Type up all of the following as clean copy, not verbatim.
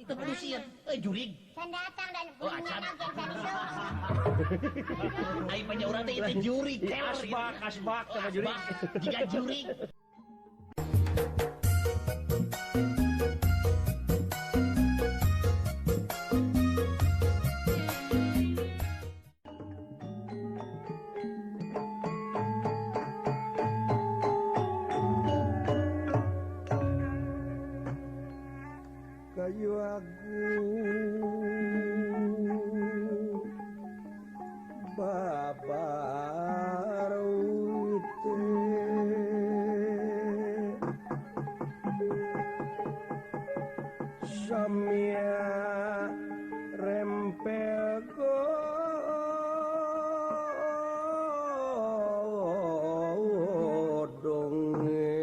Teu kudu sieun. Euy jurig. Can datang dan Oh, acan. Ai panya urang teh itu jurig. Asbak, asbak sama jurig. Jiga jurig. Kayu agung babarute samia rempel godonge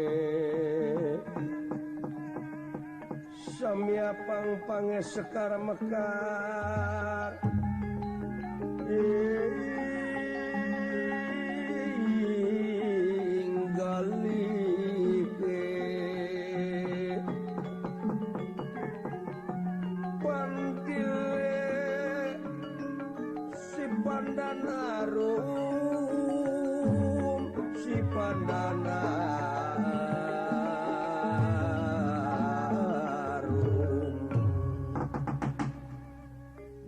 samia pang-pange sekar mekar ing galihe pantile si pandan arum si pandan arum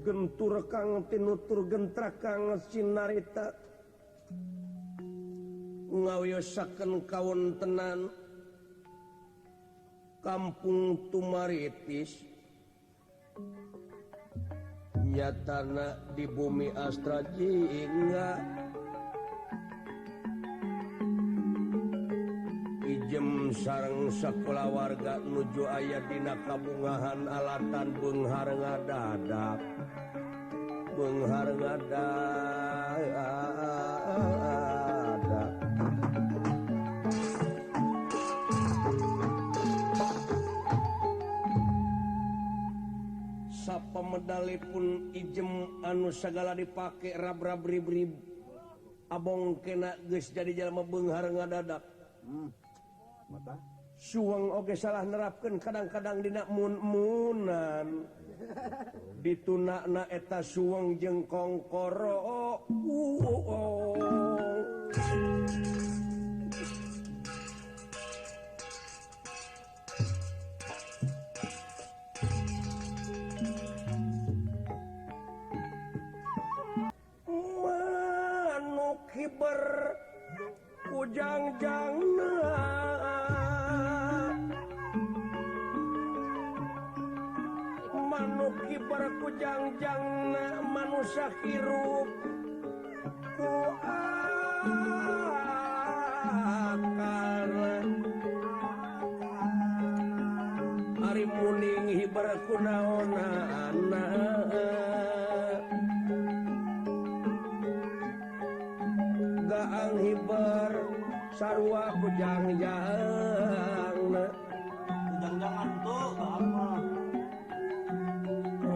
gentur kang tinutur gentrakang sinarita ngawiyosaken kawontenan kampung Tumaritis nyatana di bumi Astra Jingga ijem sareng sakulawarga nuju aya dina kabungahan alatan beunghar ngadadak beunghar ngadadak. Sapamedalipun ijem anu sagala dipake rab-rab rib-rib abong kena geus jadi jalma beunghar ngadadak. Suweng oge salah nerapkeun kadang-kadang dina mun-munan ditunakna eta suweng jeung kongkoro. Manuk hiber kujangjangna manuk kibar kujangjangna manusia hirup ku akal ari muning hibar kunaonana gaang hibar sarua kujangjangna kujangjang tuh gaang mah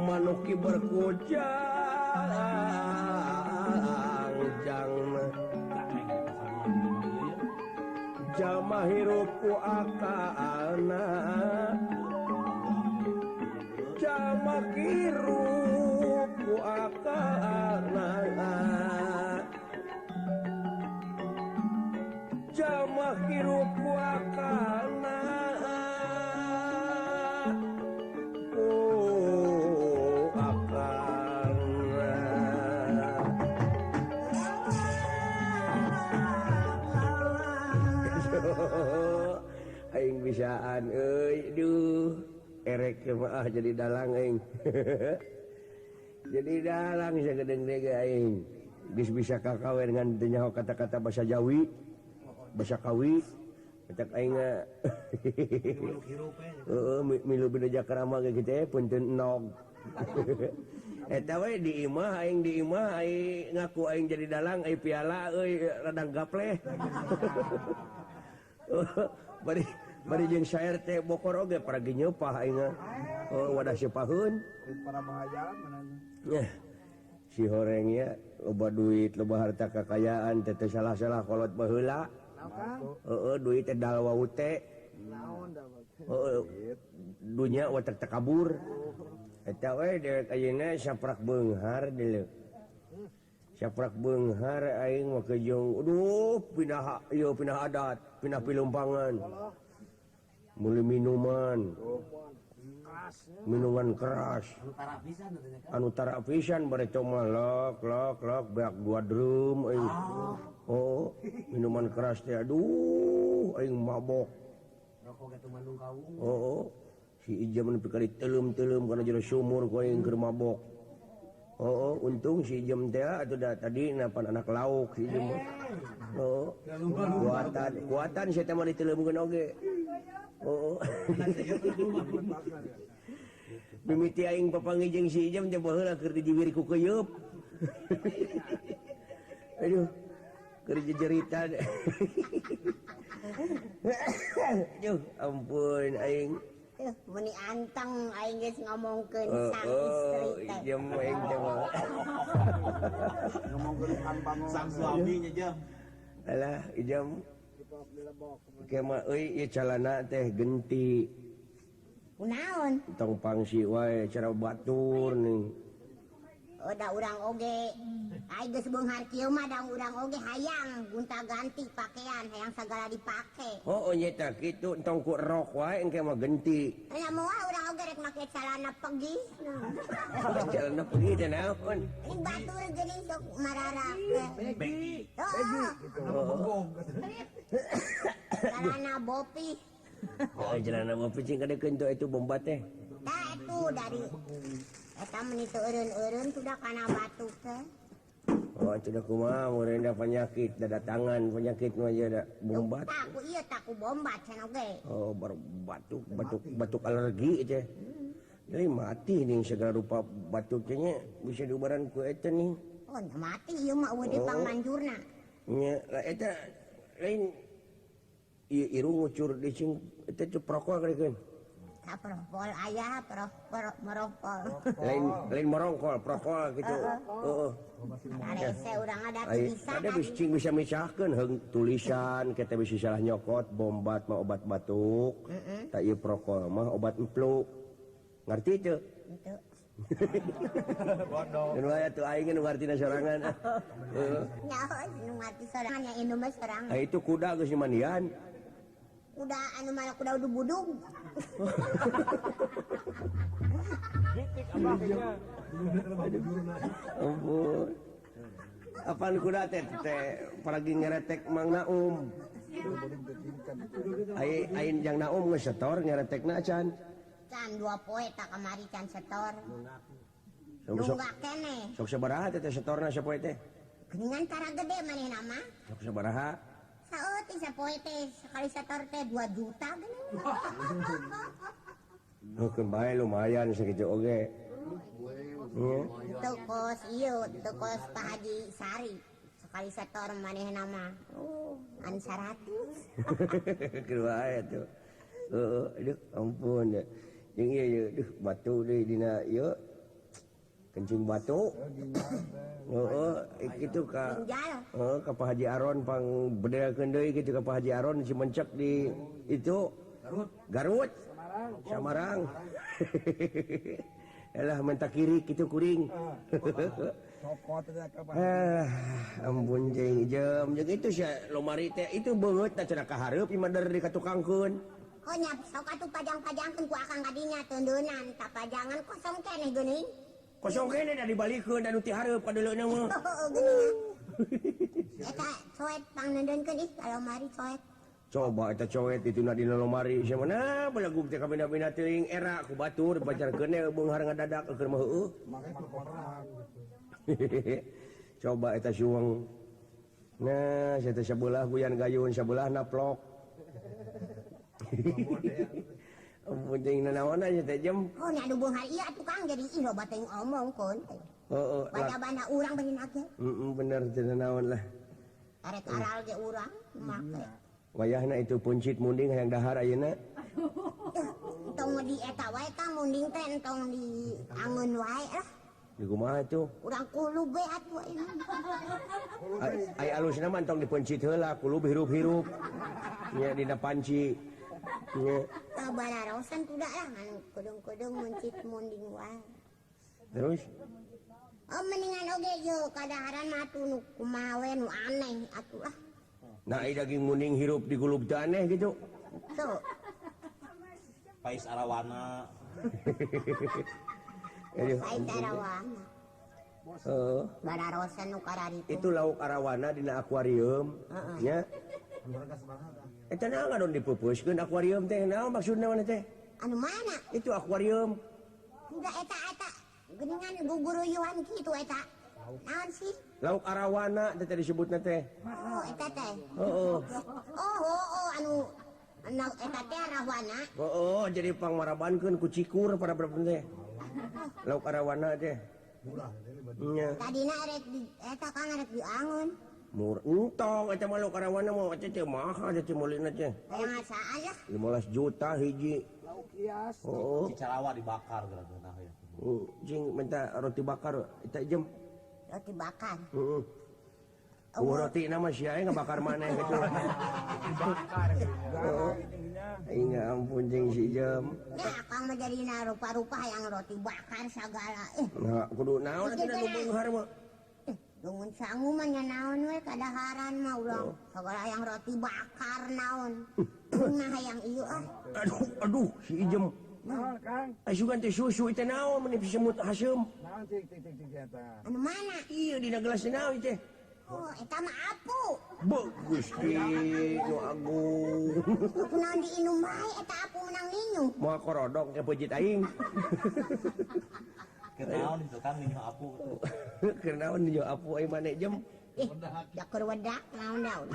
manuk kibar kujangjangna jalma hirup ku akalna jalma hirup ku akalna jalma hirup ku akalna ku akalna. Aing bisaan euy duh erek mah jadi dalang aing. Jadi dalang sagedeng ge aing geus bisa kakawen ngan teu nyaho kata-kata bahasa Jawi bahasa Kawi cek aing heeh milu beda jakrama ge kitu punten nog. Eta we di imah aing di imah aing ngaku aing jadi dalang aing piala euy radang gapleh. Bari bari jeung saer teh bokor oge paragi nyeupah aing. Oh wadah seupaheun para mahajaan mana. Si horeng ya loba duit loba harta kakayaan teh salah-salah kolot baheula. Heeh duit teh dal wau teh. Heeh. Dunya watak takabur. Eta we dewek ayeuna saprak beunghar deuleu. Saprak beunghar aing mah kejong. Aduh, pindah ieu pindah adat, pindah pilumpangan. Meuli minuman. Minuman keras. Anu tara pisan bare coma lok lok lok beak dua drum aing. Oh, minuman keras teh aduh aing mabok. Oh, si Ijam nepi ka diteulem-teuleum kana jero sumur ku aing keur mabok. Oh, untung si Ijam teh atuh da tadi napan anak lauk si Ijam. Oh, kuatan kuatan si eta mah diteuleumkeun oge. Oh. Mimiti aing papanggih jeung si Ijam teh baheula keur dijiwir ku keuyeup. Aduh, keur jejeritan. Aduh, ampun aing. Meni anteng aing geus ngomongkeun sang istri teh. Ijam aing teh mah. Ngomongkeun sang suaminya jam. Alah, Ijam. Kema euy ieu calana teh genti. Kunaon? Tong pangsi wae cara batur nih. Oh, da urang oge. Ai geus beunghar kieu mah da urang oge hayang gonta-ganti pakaian, hayang sagala dipake. Oh, nya tah kitu entong ku rok wae engke mah genti. Nya moal urang oge rek make calana pegi. Calana pegi teh naon? Ini batur geuning sok mararake. Begi. Begi. Calana bopi. Oh, calana bopi cing kadekeun tuh itu bomba teh. Tah itu dari eta meni teu eureun-eureun sudah kana batuk teh. Oh, itu dah kumaha meureun da penyakit datangan penyakit mah ieu da bombat. Tah ku ieu tah ku bombat cenah oge. Oh, baru batuk batuk batuk alergi teh. Jadi mati nih segala rupa batuk teh nya bisa diubaran ku eta nih. Oh, mati ieu mah eueuh di pangmanjurna. Nya lah eta lain ieu irung ngucur di cing eta teh prokol kadekeun. Prokol ayah, merokol. Lain lain merongkol, prokol gitu. Heeh. Arese urang ada tulisan. Ada bisa bisa misahkeun heung tulisan kita bisa salah nyokot bombat mah obat batuk. Tak ieu prokol mah obat emplu. Ngerti teu? Henteu. Bodoh. Nu aya tuh aing nu ngartina sorangan. Heeh. Nyaho nu ngarti sorangan yang indung mah sorangan. Ah itu kuda geus dimandian. Kuda anu mana kuda udug-udug. Gitik abahnya. Ampun. Apaan kuda teh teh paragi ngeretek Mang Naum. Ai ain jang Naum geus setor ngeretekna can. Can dua poe tak kamari can setor. Sok keneh. Sok sabaraha teh setorna sapoe teh? Geuningan tara gede manehna mah. Sok sabaraha? Saeutik sapoe teh sekali setor teh 2 juta geuning. Oh, bae lumayan sakitu oge. Teu kos ieu, teu kos Pak Haji Sari. Sekali setor manehna mah. Oh, an 100. Keur wae atuh. Heeh, aduh ampun ya. Jeung ieu ieu duh batu deui dina ieu. Kencing batu. Heeh, kitu ka. Heeh, ka Pak Haji Aron pang bedelkeun deui kitu ka Pak Haji Aron si mencek di itu Garut. Garut. Samarang. Elah minta kiri kitu kuring. Ampun jeung jam jeung itu sia lomari teh itu beungeut teh cenah ka hareup ieu mah dari ka tukangkeun. Oh nya sok atuh pajang-pajangkeun ku akang kadinya teundeunan tapajangan kosong keneh geuning. Kosong keneh da dibalikeun da nu ti hareup ka deuleuna mah. Heeh geuning. Eta coet pangneundeunkeun ih ka lomari coet. Coba eta coet dituna dina lomari sia mana belagug teh kabina-bina teuing era ku batur pacarkeun beunghar ngadadak keur mah heueuh. Coba eta suweng. Nah, sia teh sabelah guyan gayun sabelah naplok. Ampun jeung nanaon aja teh jem. Oh nya anu beunghar ieu atuh Kang jadi ih loba teuing omong keun. Heeh. Banda-banda urang beungeun age. Heeh bener teh nanaon lah. Arek aral ge urang make. Wayahna itu puncit munding hayang dahar ayeuna. Entong di eta wae Kang munding teh entong di angeun wae lah. Di kumaha tuh? Urang kulub we atuh ayeuna. Ai alusna mah entong dipuncit heula, kulub hirup-hirup. Nya dina panci. Teu bararosan kuda lah anu kedeung-kedeung mencit munding wae. Terus oh mendingan oge yo kadaharan mah atuh nu kumaha we nu aneh atuh lah. Nah, ai daging munding hirup di gulub teh aneh gitu. Tuh. Pais arawana. Pais arawana. Heeh. Bararosan nu kararitu. Itu lauk arawana dina akuarium, nya. Eta naon ngadon dipupuseun akuarium teh? Naon maksudna mana teh? Anu mana? Itu akuarium. Enggak eta-eta. Geuningan guguruyuhan kitu eta. Naon sih? Lauk arawana teh disebutna teh. Oh, eta teh. Heeh. Oh, oh, anu anu eta teh arawana. Heeh, jadi pangmarabankeun ku cikur pada berapa teh. Lauk arawana teh. Nya. Tadina rek di eta kang rek diangon. Mur entong eta mah lauk arawana mah eta teh mahal teh meulina teh. Hayang asaan lah. 15 juta hiji. Lauk hias. Heeh. Cicarawa dibakar geura-geura ya. Jing minta roti bakar eta jem. Roti bakar. Heeh. Oh, roti nama sia ngabakar maneh gitu. Dibakar. Heeh. Aing ampun jeung si Jem. Ya akang mah jadina rupa-rupa hayang roti bakar sagala. Nah, kudu naon atuh nu beunghar mah. Dungun sangu mah nya naon we kadaharan mah urang sagala hayang roti bakar naon. Nah hayang ieu ah. Aduh, aduh si Ijem. Naon Kang? Asugan teh susu teh naon meni semut haseum. Naon cik cik cik eta. Anu mana? Ieu dina gelas naon teh? Oh, eta mah apu. Bagus di nu agung. Kunaon diinum bae eta apu menang ninyu. Moal korodok ke peujeut aing. Kenaon itu kan ninyu apu. Kenaon ninyu apu aing maneh jem. Ih, da keur wedak naon daun.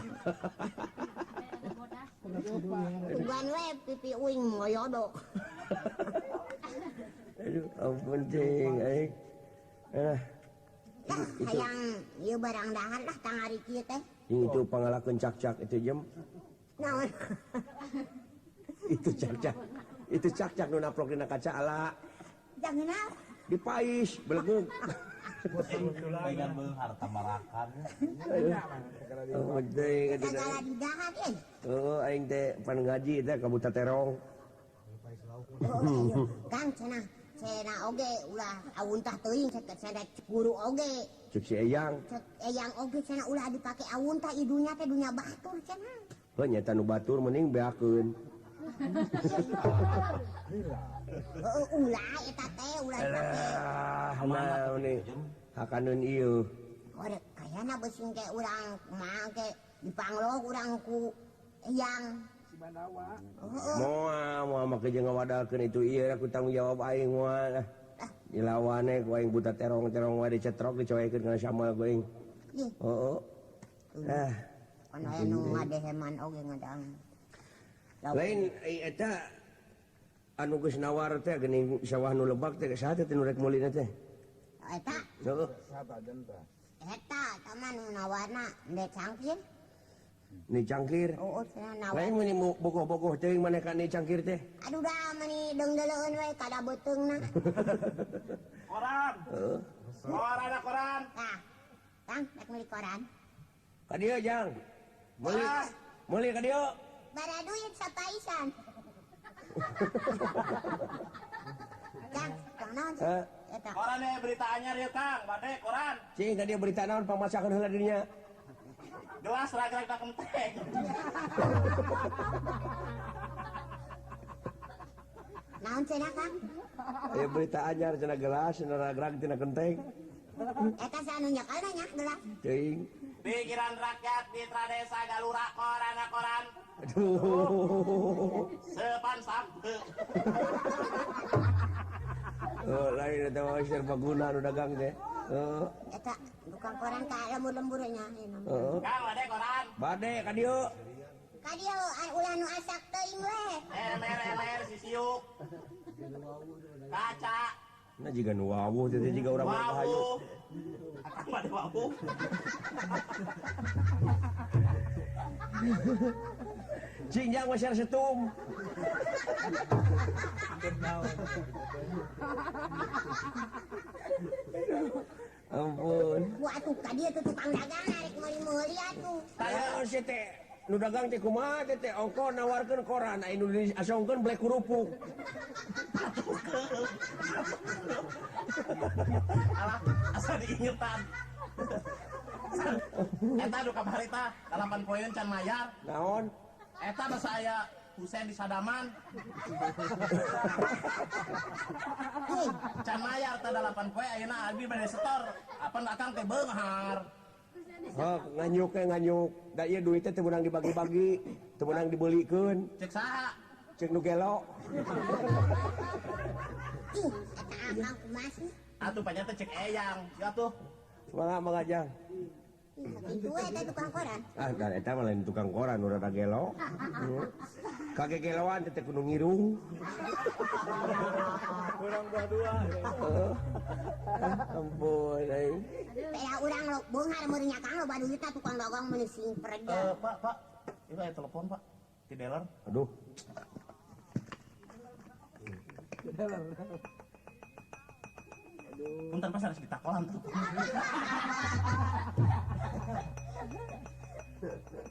Tugan we pipi uing ngoyodok. Aduh, ampun cing aing. Ah. Lah, hayang ieu barang dahar lah tangari kieu teh. Itu pangalakeun cak-cak itu jem. Naon? Itu cak-cak. Itu cak-cak nu naprok dina kaca ala. Jangan naon? Dipais belegug. Pengen beunghar tambarakan. Oh, teh sagala didahar euy. Heuh, aing teh pan ngaji teh ka buta terong. Oh, Kang cenah. Cenah oge ulah awuntah teuing cenah guru oge. Cek si Eyang. Cek Eyang oge cenah ulah dipake awuntah idunya teh dunya batur cenah. Heuh nya nu batur mending beakeun. Heuh ulah eta teh ulah dipake. Alah, naon nih? Hakaneun ieu. Korek kayana beuseung ke urang kumaha ge dipanglog urang ku Eyang. Bandawa. Moal moal make jeung ngawadalkeun itu ieu aku tanggung jawab aing moal. Dilawane ku aing buta terong-terong wae dicetrok dicoekeun kana samal ku aing. Heeh. Ah. Kana aya nu ngadeheman oge ngadang. Lain eta anu geus nawar teh geuning sawah nu lebak teh saha teh nu rek meulina teh? Eta. Heeh. Eta eta mah nu nawarna ndek cangkir. Ni cangkir. Oh, cenah nawar. Lain meni bogoh-bogoh teuing maneh ka ni cangkir teh. Aduh dah meni deungdeuleun we kada beuteungna. Koran. Heeh. Koran ada koran. Tah. Kang, rek meuli koran. Ka dieu, Jang. Meuli. Meuli ka dieu. Bara duit sapaisan. Kang, kang naon? Eta. Koran we berita anyar ieu, Kang. Bade koran. Cing ka dieu berita naon pangmasakeun heula dirinya. Gelas ragrag tak kenteng. Naon cenah Kang? Aya berita anyar cenah gelas cenah ragrag tina kenteng. Eta saanu nyekelna nya gelas. Teuing. Pikiran rakyat mitra desa Galura koran koran. Aduh. Sepan sampe. Oh, lain eta mah serbaguna nu dagang teh. Heeh. Eta tukang koran ka lembur-lembur nya. Heeh. Kang bade koran. Bade ka dieu. Ka dieu ulah nu asak teuing we. Emer emer sisiuk. Kaca. Nah jiga nu wawuh teh jiga urang mah hayu. Akang bade wawuh. Cing jang masih setum. Ampun. Wah atuh ka dieu tuh tukang dagang narik meuli-meuli atuh. Naon sih teh? Nu dagang teh kumaha teh teh ongko nawarkeun koran aya nu asongkeun blek kerupuk. Alah, asa diingetan. Eta nu kamari tah 8 poeun can mayar. Naon? Eta masa aya Husein di Sadaman. Can mayar tah 8 poe ayeuna abdi bade setor. Apan akang teh beunghar. Hah, nganyuk ke nganyuk. Da ieu duitnya teu meunang dibagi-bagi, teu meunang dibelikeun. Cek saha? Cek nu gelo. Ih, eta akang kumaha sih? Atuh panyata cek eyang. Ya tuh. Semangat mangga jang. Itu eta tukang koran. Ah, dan eta mah lain tukang koran urang rada gelo. Kagegeloan teh kudu ngirung. Kurang buah dua. Ampun aing. Teh urang lo beunghar meureun nya Kang loba duitna tukang dagang meuni sing perda. Pak, Pak. Itu aya telepon, Pak. Ti dealer. Aduh. Dealer. Punten pas harus ditakolan tuh.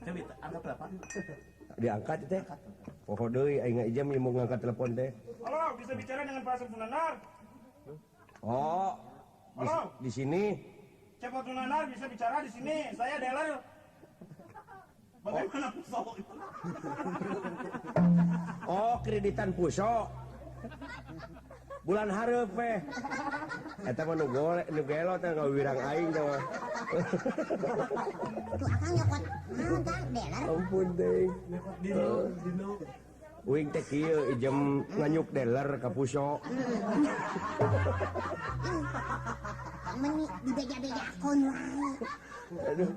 Coba angkat berapa? Diangkat teh. Poho deui aing jam ieu mau ngangkat telepon teh. Halo, bisa bicara dengan Pak Sunanar? Oh. Halo. Di sini. Cepot Sunanar bisa bicara di sini. Saya dealer. Bagaimana puso? Oh, kreditan puso. Bulan hareup we. Eta mah nu gole, nu gelo teh ngawirang aing teh mah. Tuh akang nyokot naon Kang dealer? Ampun teh. Uing teh kieu ijem nganyuk dealer ka puso. Kang meni dibeja-bejakeun wae. Aduh.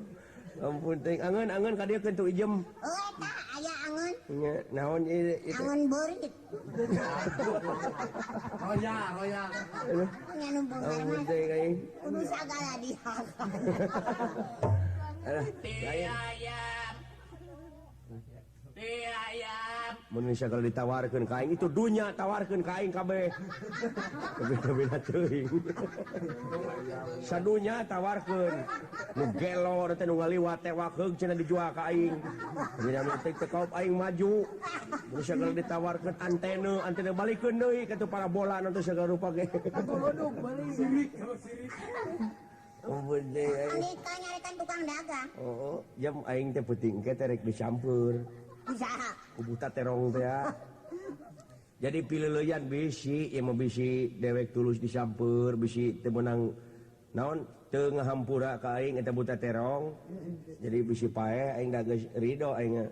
Ampun teh, angeun-angeun ka dieu keun tu ijem. Oh eta aya angeun. Nya naon ieu itu? Angeun beurit. Roya, roya. Aduh. Nya nu beunghar Ampun mah. teh aing. Kudu sagala dihakan. Alah, Ti ayam. Ti ayam. Mun sagala ditawarkeun ka aing itu dunya tawarkeun ka aing kabeh. Beda-beda teuing. Sadunya tawarkeun. Nu gelo teh nu ngaliwat tewak heug cenah dijual ka aing. Beda teh teu kaop aing maju. Mun sagala ditawarkeun antena, antena balikeun deui ka tu parabola nu teh sagala rupa ge. Golodog balik. Sirik, sirik. Ampun teh aing. Anggeus ka nyarekan tukang dagang. Oh, jam aing teh peuting ke teh rek disampeur. Usaha. Ku buta terong teh ya. Jadi pileuleyan bisi, ieu mah bisi dewek tulus disampeur, bisi teu meunang naon teu ngahampura ka aing eta buta terong. Jadi bisi paeh aing da geus rido aing.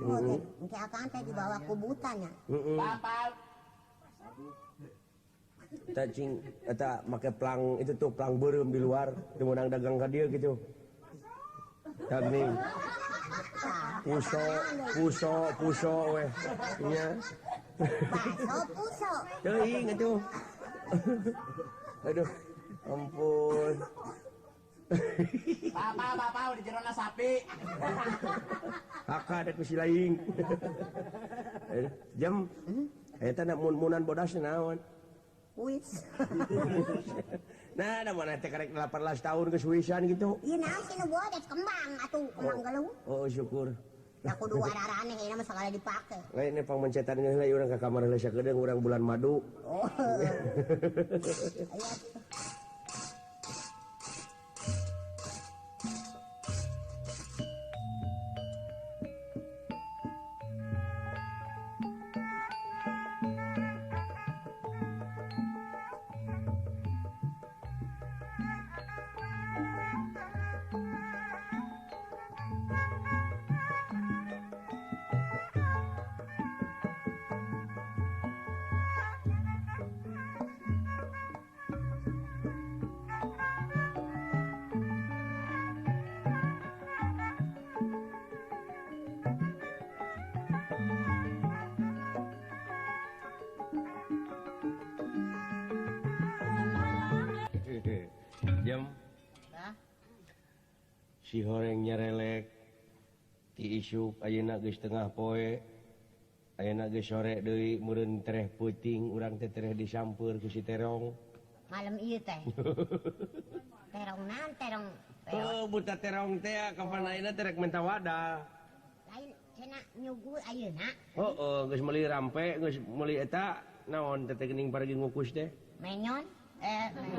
Oh, engke akang teh dibawa ku buta nya. Heeh. Bapak. Eta cing eta make plang itu tuh plang beureum di luar teu meunang dagang ka dieu gitu. Tah geuning. Puso, puso, puso weh. Nya. Baso puso. Teuing atuh. Aduh, ampun. Bapak, bapak di jerona sapi. Haka ada ku si laing. Jam. Eta na mun-munan bodas naon? Wis. Nah, da mana teh karek 18 tahun ke Swisan gitu. Ieu naon sih nu bodas kembang atuh, kembang gelung. Oh, syukur. Da kudu araraneh ieu mah sagala dipake. Lain nih pangmencetan geus lah urang ka kamar heula sakedeung urang bulan madu. Oh. Aya. Jam si horeng nyarelek ti isuk ayeuna geus tengah poe ayeuna geus sore deui meureun tereh peuting urang teh tereh disampeur ku si terong malam ieu teh. Terong naon terong? Oh, buta terong teh kapan ayeuna teh rek minta wadah. cenah nyuguh ayeuna. Heeh, geus meuli rampe, geus meuli eta naon teh geuning paragi ngukus teh? Menyon.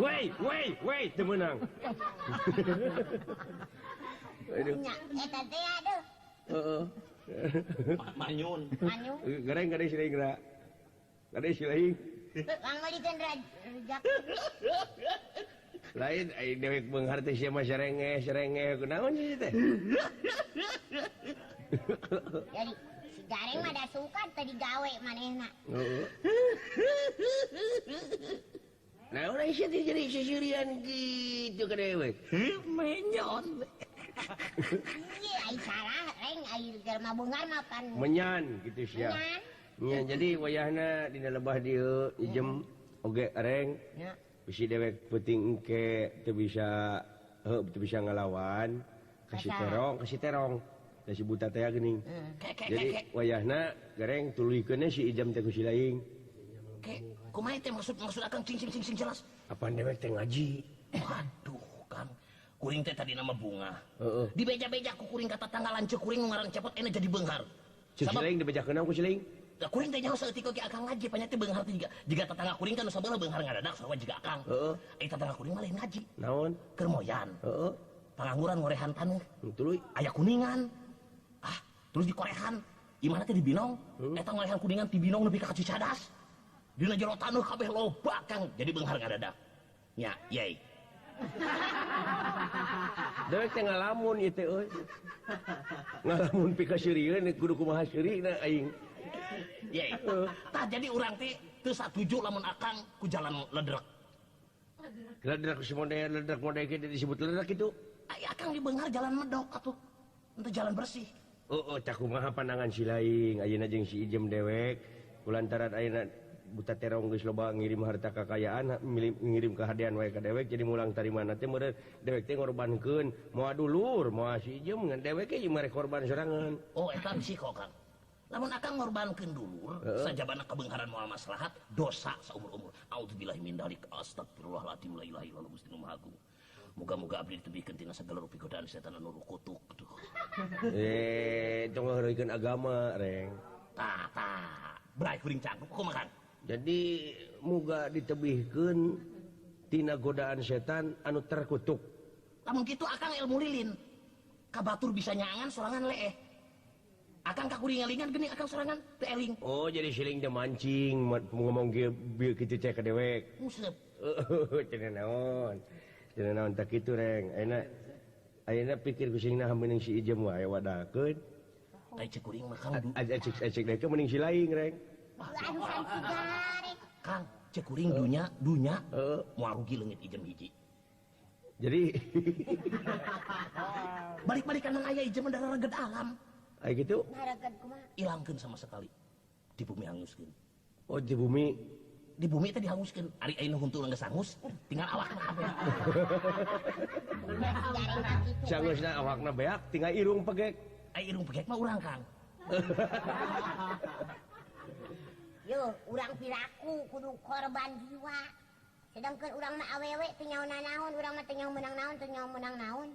Wei, wei, wei teu meunang. Aduh. Nya eta teh aduh. Heeh. Manyun. Manyun. Gareng gade si lain geura. Gade si lain. Lang meulikeun rujak. Lain ai dewek beunghar teh sia mah serengeh serengeh kunaon sih teh. Jadi si Gareng mah da suka teu digawe manehna. Heeh. Nah, urang sia teh jadi sisirian kitu ka dewek. Menyon. Ieu ai salah reng ai jelema beunghar mah pan menyan kitu sia. Nya jadi wayahna dina lebah dieu ijem oge reng. Nya. Bisi dewek peuting engke teu bisa heuh teu bisa ngalawan kasih terong da si buta teh geuning. Jadi wayahna gereng tuluykeun si Ijam teh ku si laing. Ke kumaha teh maksud akang cing cing cing jelas. Apaan dewek teh ngaji? Aduh Kang, kuring teh tadi nama bunga. Heeh. Dibeja-beja ku kuring ka tatangga lanceuk kuring nu ngaran cepot ena jadi beunghar. Cek si laing dibejakeun ku si laing. Kuring teh nyaho saeutik oge akang ngaji panya teh beunghar teh jiga tetangga kuring kan nu sabelah beunghar ngadadak sarua jiga akang. Heeh. Ai tetangga kuring mah lain ngaji. Naon? Keur moyan. Heeh. Pangangguran ngorehan taneuh. Tuluy aya kuningan. Ah, terus dikorehan. Imahna teh di Binong. Eta ngorehan kuningan ti Binong nepi ka Cicadas. Dina jero taneuh kabeh loba Kang, jadi beunghar ngadadak. Nya, yey. Dewek teh ngalamun ieu teh euy. Ngalamun pikaseurieun kudu kumaha seurina aing. Ye, tah jadi urang teh teu satuju lamun akang ku jalan ledrek. Ledrek si model ledrek model kieu disebut ledrek kitu. Ai akang di beunghar jalan medok atuh. Henteu jalan bersih. Heeh, tah kumaha pandangan si laing ayeuna jeung si Ijem dewek kulantaran ayeuna buta terong geus loba ngirim harta kakayaan ngirim kahadean wae ka dewek jadi mulang tarimana teh meureun dewek teh ngorbankeun moal dulur moal si Ijem ngan dewek ge mere korban sorangan. Oh, eta risiko Kang. Lamun akang ngorbankeun dulur, sajabana kabeungharan moal maslahat, dosa saumur-umur. Auzubillahi min dzalik, astagfirullahaladzim, la ilaha illallah gusti nu maha agung. Moga-moga abdi ditebihkeun tina sagala rupi godaan setan anu kutuk. Duh. Tong ngaheureuykeun agama, Reng. Tah, tah. Brai kuring cangkuk kumaha Kang? Jadi moga ditebihkeun tina godaan setan anu terkutuk. Lamun kitu akang ilmu lilin. Ka batur bisa nyaangan sorangan leeh. Akang kakuringalingan geuning akang sorangan teu eling. Oh, jadi siling teh mancing ngomong kieu bieu kitu teh ka dewek. Useup. Cenah naon. Cenah naon tah kitu Reng. Ayeuna ayeuna pikir ku singna meuning si Ijem wae wadakeun. Ai cek kuring mah Kang. Cek deui meuning si laing Reng. Kang, cek kuring dunya dunya moal rugi leungit Ijem hiji. Jadi balik-balik kana aya Ijem mah reged alam. Ay gitu? Ilangkeun sama sekali. Di bumi hanguskeun. Oh, di bumi. Di bumi teh dihanguskeun. Ari ayeuna huntu geus hangus, tinggal awakna kabeh. Sanggeusna awakna beak, tinggal irung pegek. Ai irung pegek mah urang, Kang. Yo, urang piraku kudu korban jiwa. Sedangkan urang mah awewe teu nyaho nanaon, urang mah teu nyaho meunang naon, teu nyaho meunang naon.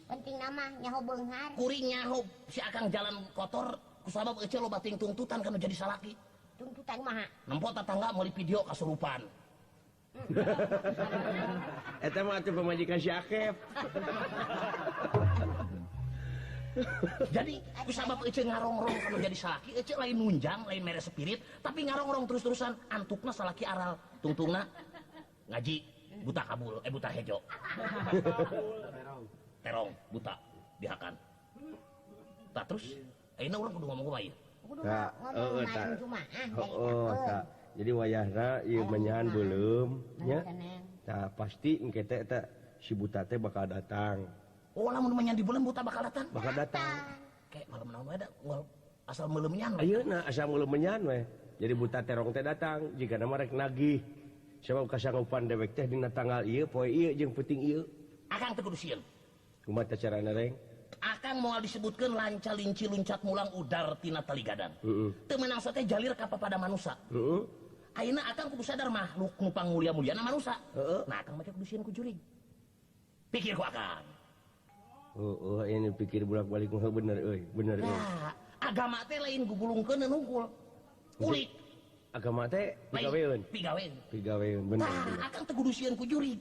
Penting nama nyaho beunghar. Kuring nyaho si akang jalan kotor kusabab ece loba ting tungtutan kana jadi salaki. Tuntutan kumaha? Nempo tetangga meuli video kasurupan. Eta mah atuh pamajikan si Akep. Jadi kusabab ece ngarongrong kana jadi salaki, ece lain nunjang, lain mere spirit, tapi ngarongrong terus-terusan antukna salaki aral, tungtungna ngaji buta kabul, buta hejo. Terong buta dihakan. Tak terus ayeuna urang kudu ngomong kumaha ieu? Tah, heeh tah. Heeh tah. Jadi wayahna ieu menyahan beuleum nya. Tah pasti engke teh eta si buta teh bakal datang. Oh, lamun menyan di beuleum buta bakal datang. Bakal datang. Kayak malam naon wae da asal meuleum nyan. Ayeuna asal meuleum nyan we. Jadi buta terong teh datang jika nama rek nagih. Sebab kasanggupan dewek teh dina tanggal ieu poe ieu jeung peuting ieu. Akang teu kudu sieun. Kumaha teh carana Reng? Akang moal disebutkeun lanca linci luncat mulang udar tina tali gadang. Teu meunang teh jalir ka papada manusa. Heeh. Ayeuna akang kudu sadar makhluk nu pangmulia-muliana manusa. Heeh. Nah akang mah kudu sieun ku jurig. Pikir ku akang. Oh, ini pikir bolak-balik mah bener euy, bener euy. Nah, Agama teh lain gugulungkeun hungkul. Ulik. Agama teh pigaweun. Pigaweun. Pigaweun bener. Tah, akang teh kudu sieun ku jurig.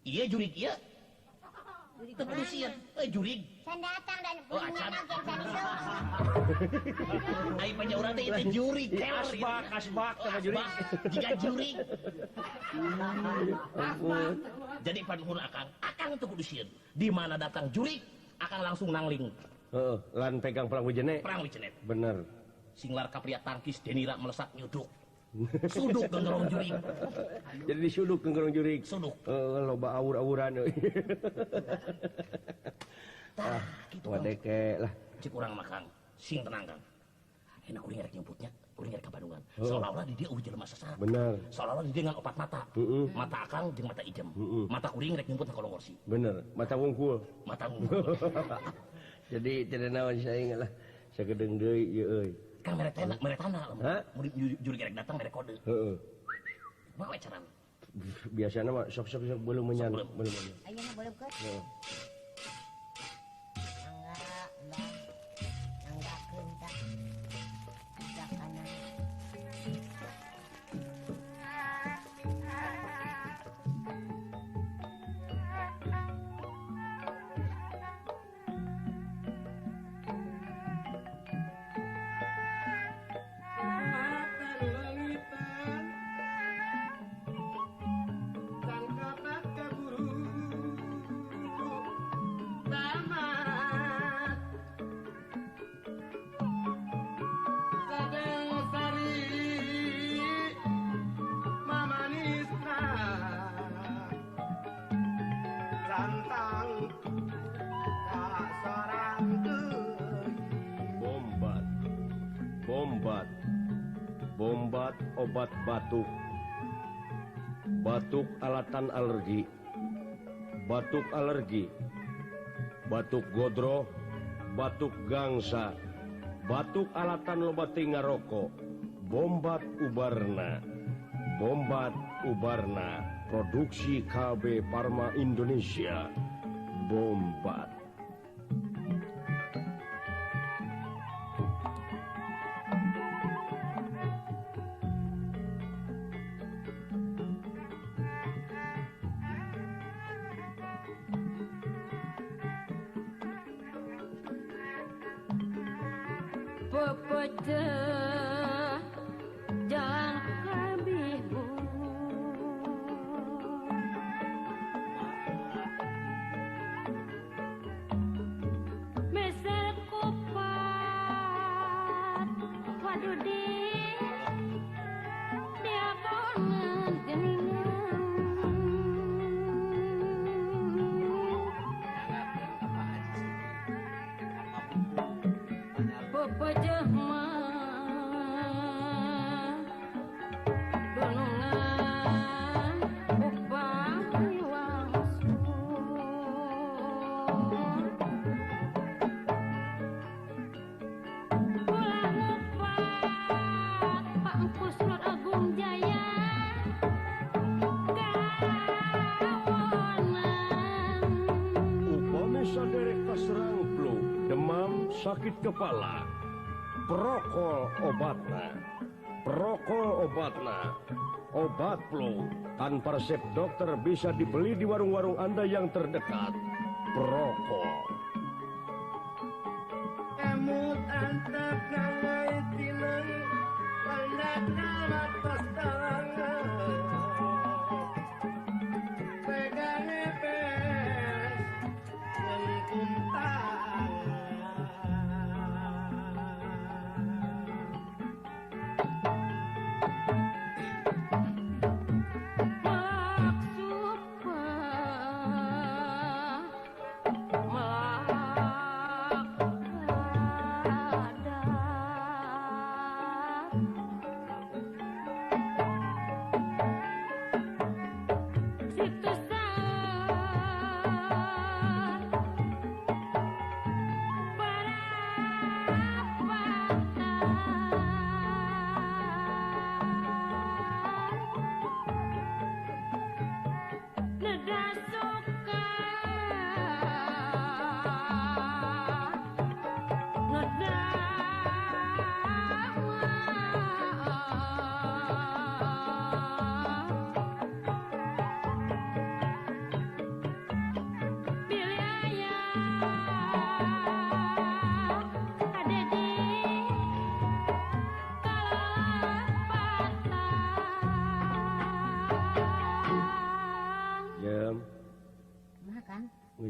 Ieu jurig ieu. Teu kudu sieun. Jurig. Can datang dan oh, acan. Ai panya urang teh ieu jurig. Asbak, asbak sama jurig. Jiga jurig. Ampun. Jadi panuhun akang, akang teu kudu sieun. Di mana datang jurig, akang langsung nangling. Heeh, lan pegang perang wijene. Perang wijene. Bener. Singlar kapria tangkis denira melesak nyuduk. Suduk gengerong jurig. Jadi disuduk gengerong jurig. Suduk. Loba awur-awuran euy. Tah, kitu wadeke lah. Cik urang mah Kang, sing tenang Kang. Enak kuring rek nyumputnya, kuring rek ka Bandungan. Seolah-olah di dia eueuh jelema sesat. Bener. Seolah-olah di dia ngan opat mata. Mata akang jeung mata ijem. Mata kuring rek nyumput na kolong kursi. Bener, mata wungkul. Mata wungkul. Jadi tidak naon saing lah. Sagedeung deui ieu euy. Kang mere tanah, mere tanah. Mun jurig rek datang mere kode. Heeh. Kumaha we carana? Biasana mah sok-sok sok belum menyan, belum menyan. Ayeuna belum ke? Heeh. Mangga, manggakeun tah. Kanan. Bombat, bombat obat batuk, batuk alatan alergi, batuk alergi, batuk godroh, batuk gangsa, batuk alatan loba ngaroko, bombat ubarna, bombat ubarna, produksi KB Parma Indonesia, bombat. Pepecah jalan kabibu meser kupat waduh di dia bongan geningan pepecah sakit kepala, prokol obatna, prokol obatna, obat flu tanpa resep dokter bisa dibeli di warung-warung Anda yang terdekat. Prokol. Emut antep nangai tineng, landak namatos talangan, pegane pes, ngentuntang.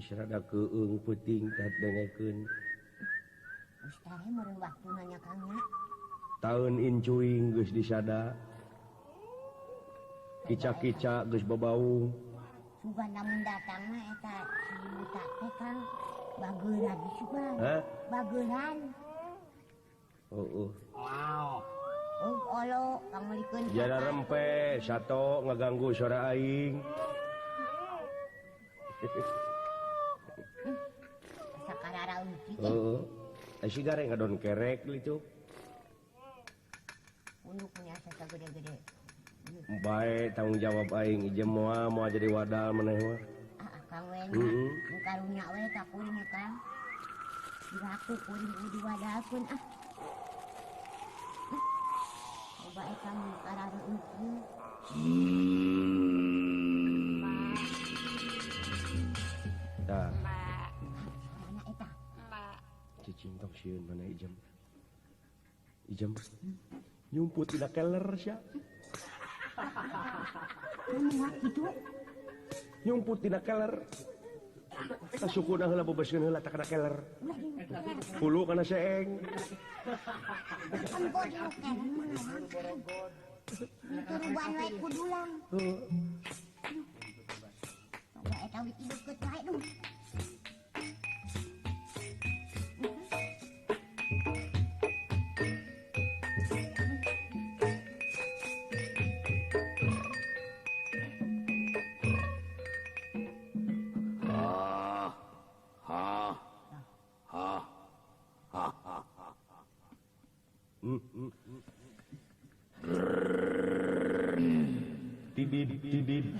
Geus rada keung peuting teh dengekeun. Geus tare meureun waktuna nya Kang nya. Taun incuing geus disada. Kica-kica geus babaung. Sugan lamun datang mah eta si buta teh Kang bageuran sugan. Hah? Bageuran. Heeh. Wow. Oh, olo kang meulikeun. Jara rempe sato ngaganggu suara aing. Heeh. Si gareng ngadon kerek gitu. Unduk punya asa gede-gede. Bae tanggung jawab aing ieu moal moal jadi wadal maneh mah. Ah, Kang we nya. Nu karunya we ka kuring nya Kang. Diraku kuring diwadalkeun ah. Coba eta nu karareueun kieu. Tah. Mana eta? Cicing tong sieun mana ijem. Ijem. Nyumput tina keler sia. Kumaha kitu? Nyumput tina keler. Kasukuna heula bebeskeun heula tak kana keler. Hulu kana seeng. Empo di keler mah. Turuban we kudulang. Heeh. Coba eta wit deukeut wae duh.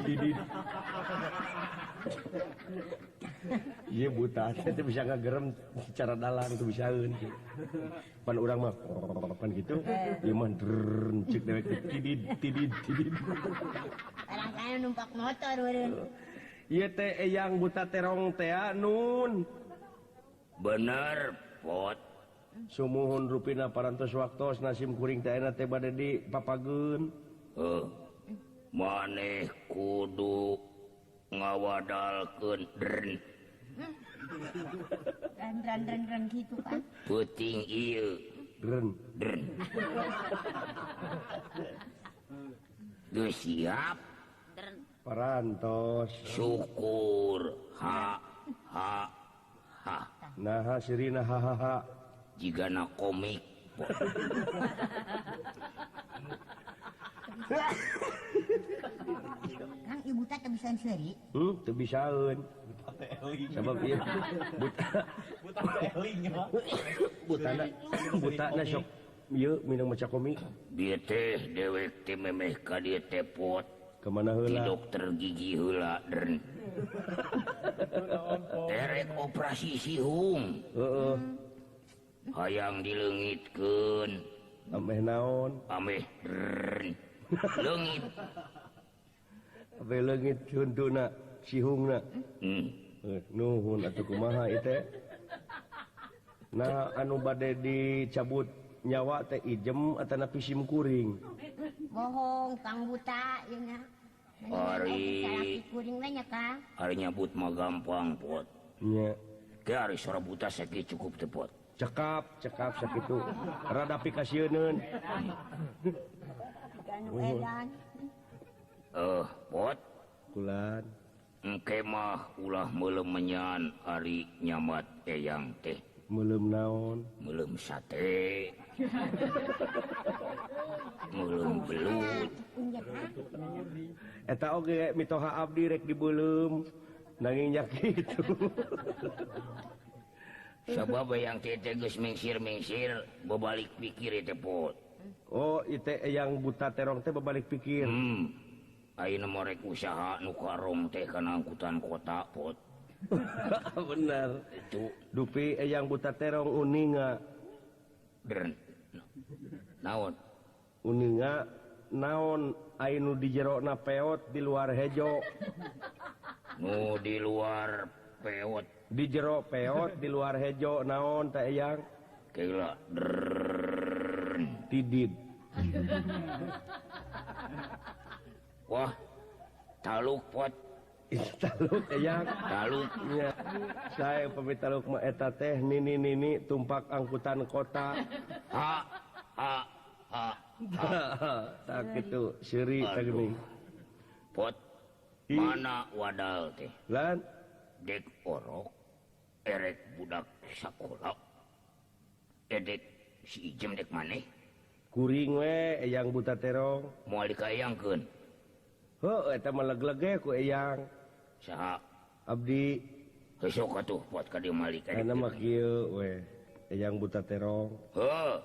Tidid. Iya buta teh bisa ngagerem secara dalam tuh bisaeun. Pan urang mah pan gitu, ieu mah drrrn ceuk dewek tidid tidid tidid. Barangkali numpak motor eureun. Ieu teh eyang buta terong teh nun. Bener, Pot. Sumuhun rupina parantos waktos nasim kuring teh ayeuna teh bade di papageun. Heuh. Maneh kudu ngawadalkeun dren. Dren dren dren dren kitu kan. Peuting ieu. Dren dren. Geus siap. Dren. Parantos. Syukur. Ha ha ha. Naha sirina ha ha ha. Jigana komik. Kang ibu teh teu bisaeun seuri? Teu bisaeun. Sabab ieu buta buta eling butana butana sok ieu minum maca komik. Dieu teh dewek teh memeh ka dieu teh Pot. Ka mana heula? Di dokter gigi heula dren. Terek operasi sihung. Heeh. Hayang dileungitkeun. Ameh naon? Ameh dren. Leungit. Ameh leungit huntuna sihungna. Nuhun atuh kumaha ieu teh? Nah anu bade dicabut nyawa teh ijem atanapi sim kuring. Bohong Kang buta ieu nya. Ari kuring we nya Kang. Ari nyabut mah gampang Pot. Nya. Ge ari sora buta sakieu cukup teh Pot. Cekap, cekap sakitu. Rada pikasieuneun. Pot. Kulan. Engke mah ulah meuleum menyan ari nyamat eyang teh. Meuleum naon? Meuleum sate. Meuleum belut. Eta oge mitoha abdi rek dibeuleum nanging nya kitu. Sabab yang teh geus mingsir-mingsir bebalik pikir teh Pot. Oh, ieu teh yang buta terong teh bebalik pikir. Ayeuna mah rek usaha nu karong teh kana angkutan kota Pot. Bener. Itu dupi eyang buta terong uninga. Dren. Naon? Uninga naon anu di jerona peot di luar hejo. Nu di luar peot. Di jero peot di luar hejo naon teh eyang? Keula. Tidid. Wah, taluk Pot. Taluk eyang taluk nya saya pamit taluk mah eta teh nini-nini tumpak angkutan kota ha ha ha tak kitu seuri teh geuning pot mana wadal teh lan dek orok erek budak sakola edek si ijem dek maneh kuring we eyang buta terong moal dikaeyangkeun heuh eta mah leg-lege ku eyang saha abdi besok atuh buat ka dieu malik kana mah kieu we eyang buta terong heuh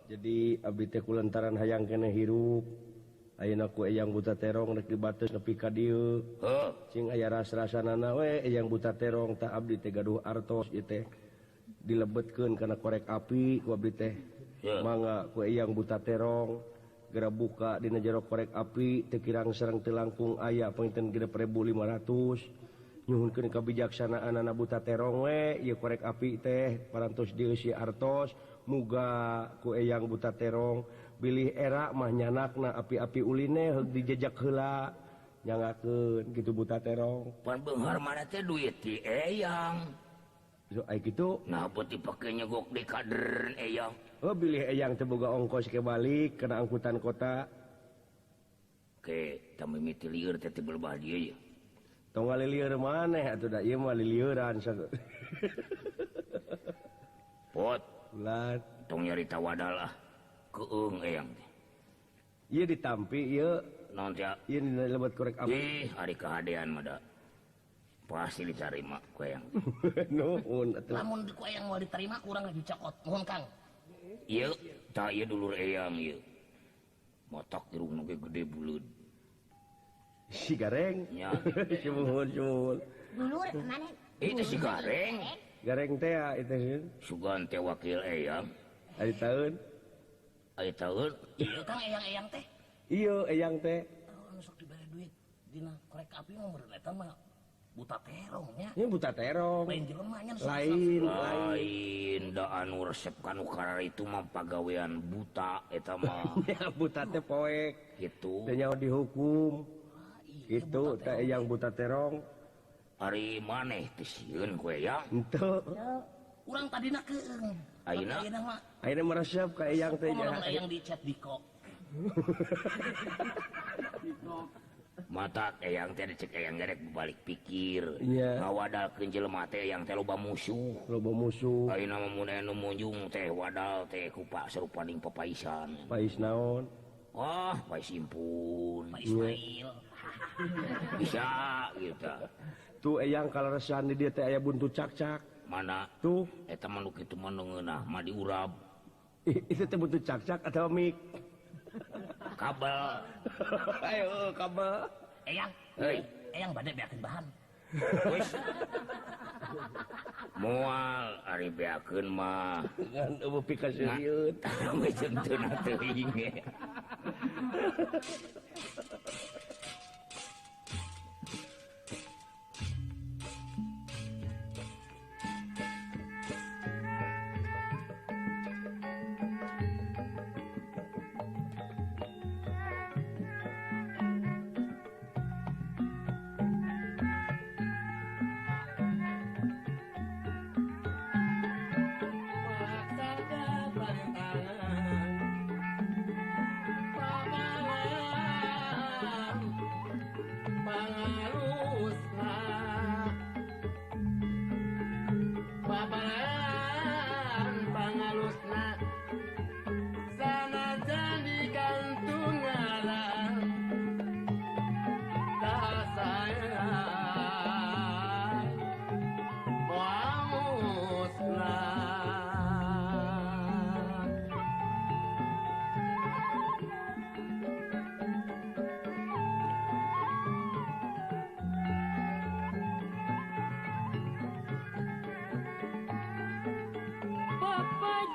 jadi abdi teh kulantaran hayang keneh hirup ayeuna ku eyang buta terong rek dibates nepi ka dieu heuh cing aya ras-rasanana we eyang buta terong tah abdi teh gaduh artos ieu teh dilebetkeun kana korek api ku abdi teh mangga ku eyang buta terong geura buka dina jero korek api teu kirang sareng teu langkung aya panginten 6.500 nyuhunkeun kabijaksanaanana buta terong we ieu korek api teh parantos dieusi artos muga ku eyang buta terong bilih era mah nyanakna api-api uline heug dijejak heula nyangakeun kitu buta terong pan beunghar mana teh duit ti eyang so ai kitu nah buat dipake nyegok di kader eyang. Oh bilih eyang teh boga ongkos ke balik kena angkutan kota. Oke, tah mimiti lieur teh teu berbah dieu ye. Tong ngalilieur maneh atuh da ieu mah lilieuran. Pot, ulat tong nyarita wadal ah. Keung eyang teh. Ieu ditampi ieu. Naon teh? Ieu dina lebet korek api. Ih, ari kahadean mah da. Pasti diterima ku eyang. Nuhun atuh. Lamun ku eyang moal diterima kurang dicokot. Nuhun Kang. Ieu tah ieu dulur eyang ieu. Motak irungna ge gede buleud. Si Gareng. Nya. Sumuhun sumuhun. Dulur maneh? Itu si Gareng. Gareng teh itu. Sugan teh wakil eyang. Ari taun. Ari taun. Ieu Kang eyang-eyang teh. Ieu eyang teh. Oh, anu sok dibere duit dina korek api mah meureun eta mah buta terong nya. Nya buta terong. Lain jelema nya lain, lain da anu resep kanu karar itu mah pagawean buta eta mah. Ya buta teh poek. Gitu. Teh nyaho dihukum. Gitu teh eyang buta terong. Ari maneh teh sieun ku eyang. Henteu. Urang tadina keung. Ayeuna mah ayeuna meresep ka eyang teh nya. Eyang di chat diko. Mata eyang teh dicek eyang gerek balik pikir. Yeah. Ngawadalkeun jelema teh eyang teh loba musuh. Loba musuh. Ayeuna mah mun anu munjung teh wadal teh ku pak sarupaning papaisan. Pais naon? Wah, pais impun. Pais Ismail. Bisa gitu. Tuh eyang kaleresan di dieu teh aya buntu cakcak. Mana? Tuh eta mah nu kitu mah nu ngeunah mah diurab. Itu teh buntu cakcak atau mik? Kabel. Ayo kabel. Eyang, hei, eyang bade beakeun bahan. Wis. Moal ari beakeun mah. Ngan eueuh pikaseurieun. Tah we jeung teu teuing. Bapak